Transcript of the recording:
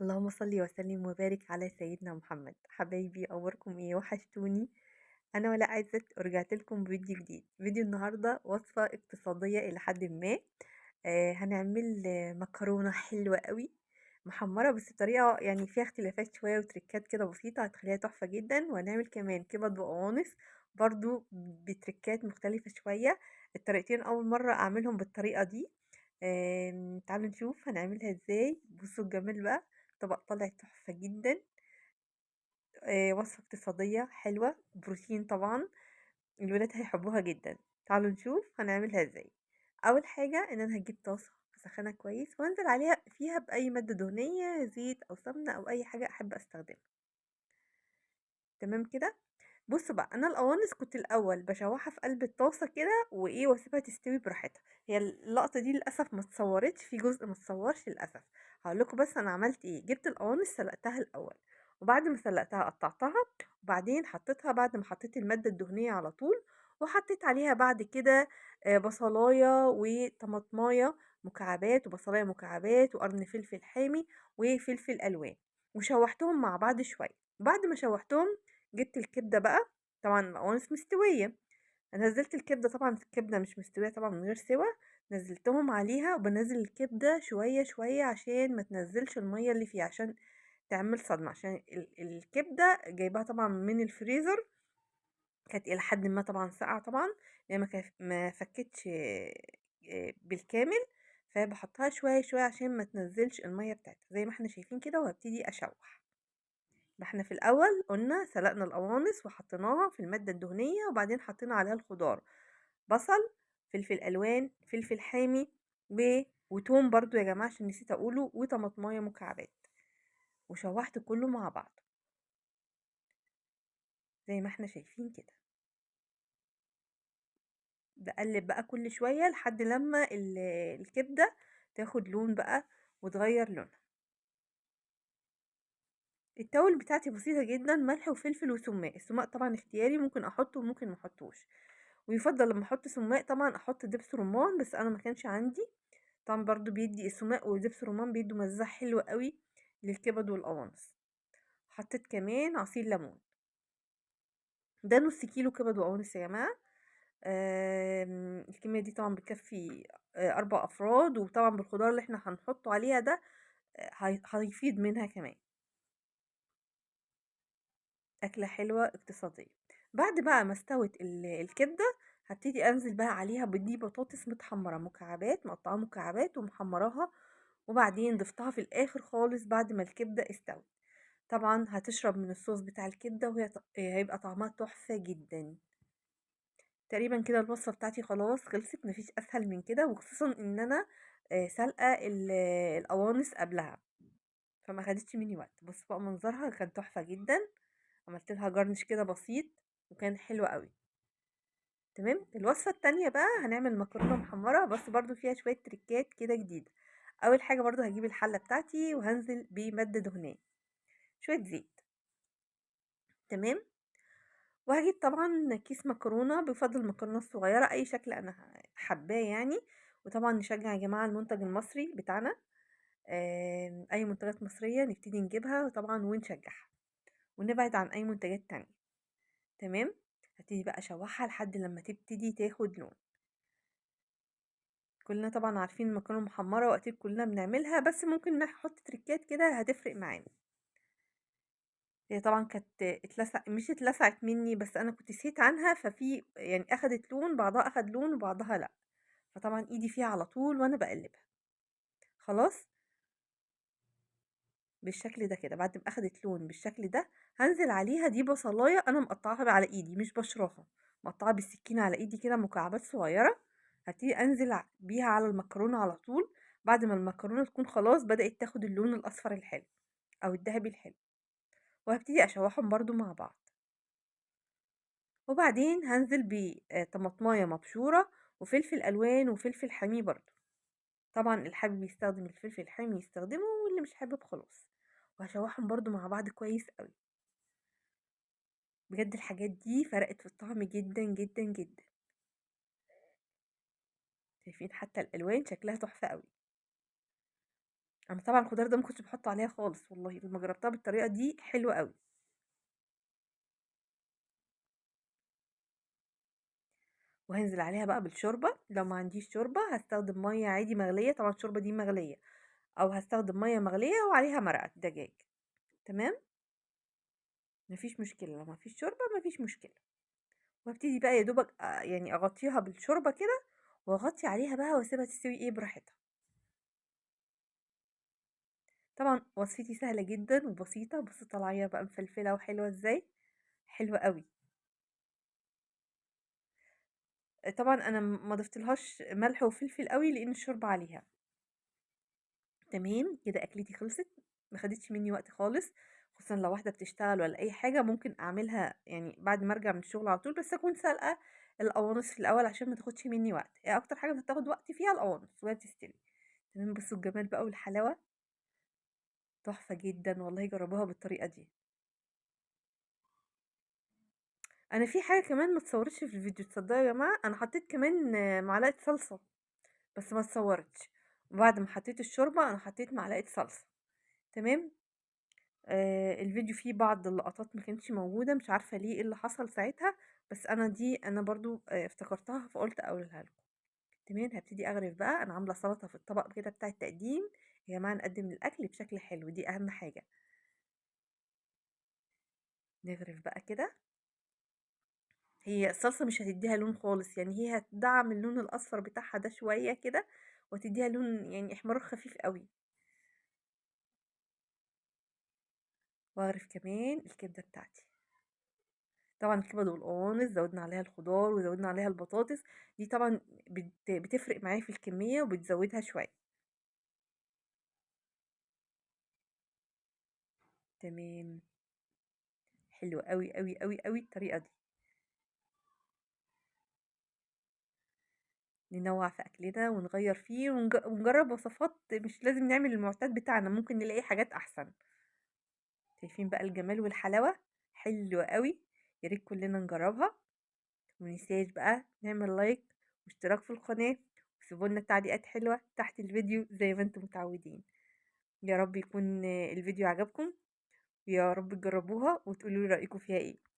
اللهم صل وسلم وبارك على سيدنا محمد. حبايبي اخباركم ايه؟ وحشتوني. انا ولاء عزت ورجعت لكم بفيديو جديد. فيديو النهارده وصفه اقتصادية الى حد ما. هنعمل مكرونه حلوة قوي محمرة، بس بطريقة يعني فيها اختلافات شوية وتريكات كده بسيطة هتخليها تحفة جدا. وهنعمل كمان كبد وقوانص برضو بتريكات مختلفة شوية. الطريقتين اول مرة اعملهم بالطريقة دي. تعالوا نشوف هنعملها ازاي. بصوا الجمال بقى، طبق طالع تحفة جدا. وصفة اقتصادية حلوة، بروتين طبعا، الولاد هيحبوها جدا. تعالوا نشوف هنعملها ازاي. اول حاجة ان انا هجيب طاسة اسخنها كويس وانزل عليها فيها باي مادة دهنية، زيت او سمنة او اي حاجة احب استخدمها. تمام كده. بصوا بقى، انا القوانص كنت الاول بشوحها في قلب الطاسه كده وايه، واسيبها تستوي براحتها. هي اللقطة دي للاسف ما اتصورتش، في جزء ما اتصورش للاسف. هقول لكم بس انا عملت ايه. جبت القوانص سلقتها الاول، وبعد ما سلقتها قطعتها، وبعدين حطيتها بعد ما حطيت المادة الدهنية على طول، وحطيت عليها بعد كده بصلايه وطماطمايه مكعبات، وبصلايه مكعبات، وقرن فلفل حامي، وفلفل الوان، وشوحتهم مع بعض شوية. بعد ما شوحتهم جبت الكبده بقى، طبعا القوانص مستوية، نزلت الكبده. طبعا الكبده مش مستوية طبعا من غير سوا، نزلتهم عليها، وبنزل الكبده شوية شوية عشان ما تنزلش المية اللي فيها، عشان تعمل صدمة. عشان الكبده جايباها طبعا من الفريزر، كانت الى حد ما طبعا ساقعه طبعا، لان ما فكتش بالكامل، فبحطها شوية شوية عشان ما تنزلش المية بتاعتها زي ما احنا شايفين كده. وهبتدي اشوح. احنا في الاول قلنا سلقنا القوانص وحطيناها في المادة الدهنية، وبعدين حطينا عليها الخضار، بصل، فلفل الوان، فلفل حامي، وتوم برضو يا جماعة عشان نسيت اقوله، وطماطمايه مكعبات، وشوحت كله مع بعض زي ما احنا شايفين كده. بقلب بقى كل شوية لحد لما الكبده تاخد لون بقى وتغير لونها. التوابل بتاعتي بسيطة جدا، ملح وفلفل وسماق. السماق طبعا اختياري، ممكن احطه وممكن ما احطوش، ويفضل لما احط سماق طبعا احط دبس رمان، بس انا ما كانش عندي. طبعا برضو بيدي السماق ودبس رمان بيدوا مزه حلوة قوي للكبد والقوانص. حطيت كمان عصير ليمون. ده نص كيلو كبد وقوانص يا جماعة. الكمية دي طبعا بتكفي 4 افراد، وطبعا بالخضار اللي احنا هنحطه عليها ده هيفيض منها كمان. أكلة حلوة اقتصادية. بعد بقى ما استوت الكبدة، هبتدي أنزل بقى عليها بدي بطاطس متحمرة مكعبات، مقطعة مكعبات ومحمراها، وبعدين ضفتها في الآخر خالص بعد ما الكبدة استوت. طبعا هتشرب من الصوص بتاع الكبدة، وهي هيبقى طعمها تحفة جدا. تقريبا كده الوصفة بتاعتي خلاص خلصت، مفيش أسهل من كده، وخصوصا إن أنا سلقة القوانص قبلها، فما خدتش مني وقت. بصوا بقى منظرها كان تحفة جدا. عملت لها جرنش كده بسيط وكان حلو قوي. تمام. الوصفة التانية بقى هنعمل مكرونه محمرة، بس برضو فيها شوية تريكات كده جديدة. اول حاجة برضو هجيب الحلة بتاعتي وهنزل بمادة دهنية، شوية زيت. تمام. وهجيب طبعا كيس مكرونه، بفضل المكرونه الصغيرة، اي شكل انا حباه يعني. وطبعا نشجع يا جماعة المنتج المصري بتاعنا، اي منتجات مصرية نبتدي نجيبها طبعا ونشجعها، ونبعد عن اي منتجات تانية. تمام. هبتدي بقى اشوحها لحد لما تبتدي تاخد لون. كلنا طبعا عارفين المكرونه المحمره واكيد كلنا بنعملها، بس ممكن نحط تريكات كده هتفرق معانا. هي طبعا كانت اتلسع، مش اتلسعت مني، بس انا كنت نسيت عنها، ففي يعني اخدت لون، بعضها اخد لون وبعضها لا، فطبعا ايدي فيها على طول وانا بقلبها. خلاص بالشكل ده كده. بعد ما اخدت لون بالشكل ده هنزل عليها دي بصلايه انا مقطعاها على ايدي، مش بشراها، مقطعاها بالسكينة على ايدي كده مكعبات صغيرة. هبتدي انزل بيها على المكرونه على طول بعد ما المكرونه تكون خلاص بدات تاخد اللون الاصفر الحلو او الذهبي الحلو، وهبتدي اشوحهم برضو مع بعض. وبعدين هنزل بطماطمايه مبشوره وفلفل الوان وفلفل حامي برضو. طبعا اللي حابب يستخدم الفلفل الحامي يستخدمه، واللي مش حابب خلاص. وهشوحهم برضو مع بعض كويس قوي. بجد الحاجات دي فرقت في الطعم جدا جدا جدا. شايفين حتى الالوان شكلها تحفة قوي. أنا طبعًا الخضار ده ما كنتش باحطه عليها خالص والله، لمّا جربتها بالطريقة دي حلوة أوي. وهانزل عليها بقى بالشوربة، لو ما عنديش شوربة هاستخدم مَيّة عادي مغلية، طبعًا الشوربة دي مغلية، أو هاستخدم مَيّة مغلية وعليها مرقة دجاج، تمام؟ ما فيش مشكلة، لو ما فيش شوربة ما فيش مشكلة. وابتدي بقى يا دوبك يعني أغطيها بالشوربة كده، وأغطي عليها بقى واسيبها تستوي إيه براحتها. طبعًا وصفتي سهلة جدًا وبسيطة، بصوا طالعة بقى مفلفلة وحلوة إزاي، حلوة أوي. طبعًا أنا ما ضفتلهاش ملح وفلفل أوي لإن الشوربة عليها. تمام، كده أكلتي خلصت، ما خدتش مني وقت خالص، خصوصًا لو واحدة بتشتغل والّا أي حاجة ممكن أعملها يعني بعد ما أرجع من الشغل على طول، بس أكون سالقة القوانص في الأول عشان ما تاخدش مني وقت، هي أكتر حاجة بتاخد وقت فيها القوانص وهي بتستوي. تمام، بصوا الجمال بقى والحلاوة، تحفة جدًا والله، جربوها بالطريقة دي. أنا في حاجة كمان ما اتصورتش في الفيديو، تصدقوا يا جماعة؟ أنا حطيت كمان معلقة صلصة بس ما اتصورتش. بعد ما حطيت الشوربة أنا حطيت معلقة صلصة، تمام؟ الفيديو فيه بعض اللقطات ما كانتش موجودة، مش عارفة ليه إيه اللي حصل ساعتها، بس أنا دي أنا برضو افتكرتها فقلت أقولها لكم. تمام، هبتدي أغرف بقى. أنا عاملة سلطة في الطبق كده بتاع التقديم يا جماعة، نقدم الأكل بشكل حلو، دي أهم حاجة. نغرف بقى كده. هي الصلصة مش هتديها لون خالص، يعني هي هتدعم اللون الأصفر بتاعها ده شوية كده، وتديها لون يعني احمرار خفيف قوي. واغرف كمان الكبدة بتاعتي. طبعا الكبد والقوانص زودنا عليها الخضار وزودنا عليها البطاطس، دي طبعا بتفرق معايا في الكمية وبتزودها شوية. تمام، حلو قوي قوي قوي قوي الطريقة دي. ننوع في أكلنا ونغير فيه ونجرب وصفات، مش لازم نعمل المعتاد بتاعنا، ممكن نلاقي حاجات أحسن. شايفين بقى الجمال والحلاوة؟ حلوة قوي، يا ريت كلنا نجربها. ومننساش بقى نعمل لايك واشتراك في القناة، وسيبوا لنا تعليقات حلوة تحت الفيديو زي ما انتم متعودين. يا رب يكون الفيديو عجبكم، ويا رب تجربوها وتقولوا لي رأيكم فيها ايه.